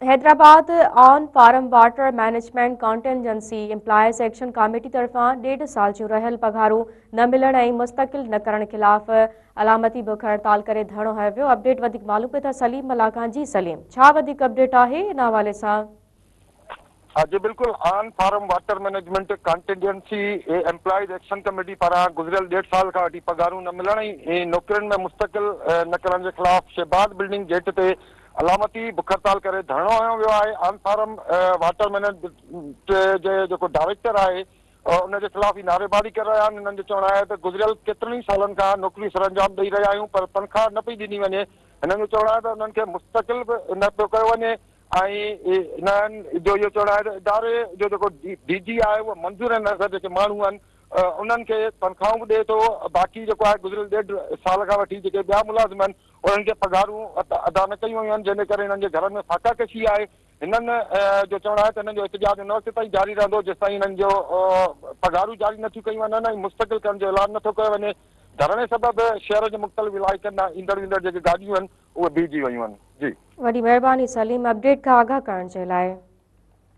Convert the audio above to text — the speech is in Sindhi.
Hyderabad on farm water management contingency employees action committee طرفان ڏيڍ سال جون رهيل پگهارون نه ملڻ ۽ مستقل نه ڪرڻ خلاف علامتي بک هڙتال ڪري ڌرڻو هنيو ويو. اپڊيٽ وڌيڪ معلوم ڪيون ٿا سليم ملاح کان جي سليم ڇا وڌيڪ اپڊيٽ آهي ان حوالي سان. ها جي بلڪل on farm water management contingency employees action committee پاران گذريل ڏيڍ سال کان وٺي پگهارون نه ملڻ ۽ نوڪرين ۾ مستقل نه ڪرڻ جي خلاف شهباز بلڊنگ گيٽ تي علامتي بک هڙتال ڪري ڌرڻو هنيو ويو آهي آن فارم واٽر مئنيجمينٽ جي جيڪو ڊائريڪٽر آهي ان جي خلاف هي نعريبازي ڪري رهيا آهن هنن جو چوڻ آهي ته گذريل ڪيترن ئي سالن کان نوڪريون سرانجام ڏئي رهيا آهيون پر تنخواهه نه پئي ڏني وڃي هنن جو چوڻ آهي ته انهن کي مستقل به نه پيو ڪيو وڃي ۽ انهن جو اهو چوڻ آهي ته اداري جو جيڪو ڊي جي آهي اهو منظور نظر جيڪي ماڻهو آهن انهن کي تنخواهون به ڏئي ٿو باقي جيڪو آهي گذريل ڏيڍ سال کان وٺي جيڪي ٻيا ملازم آهن انهن کي پگهارون ادا نه ڪيون ويون آهن جنهن جي ڪري هنن جي گهرن ۾ فاقا ڪشي آهي. هنن جو چوڻ آهي ته هنن جو احتجاج ان وقت تائين جاري رهندو جيستائين هنن جو پگهارون جاري نه ٿيون ڪيون وڃن ۽ مستقل ڪرڻ جو اعلان نه ٿو ڪيو وڃي. ڌرڻي سبب شهر جي مختلف علائقن ڏانهن ايندڙ ويندڙ جيڪي گاڏيون آهن اهي بيهجي ويون آهن. جي. وڏي مهرباني سليم اپڊيٽ کان آگاهه ڪرڻ جي لاء.